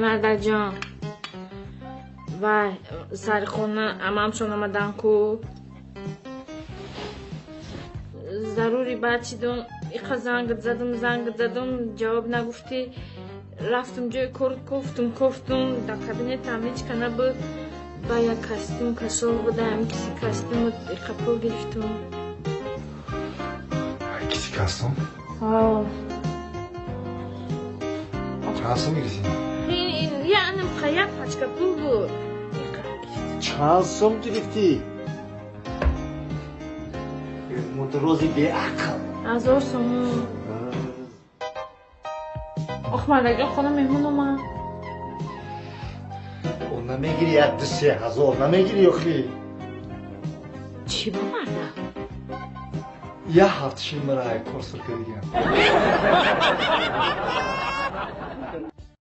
Мардакҷон, вай, сари хона амамшон омадан ку. Зарури баъд чидум, иқа зангат задум, зангат задум, ҷавоб нагуфтӣ. Рафтум ҷои кор, кофтум, кофтум, дар кабинетам ҳеч ка набуд. Ба як костюм кашол будам, киси костюму иқа пул гирифтум. Киси костюм? Ҳо. Чанд сум гирифтӣ? Яъним қа як пачка пул буд. Чанд сум гирифтӣ? Мунтарози беақл. 1000 сомон. Ох, мардакҷон, хона меҳмон омад. О, намегири як ду се ҳазор, намегири охи? Чӣ бо, мардак? Як ҳафташи мара кор сир кардигам.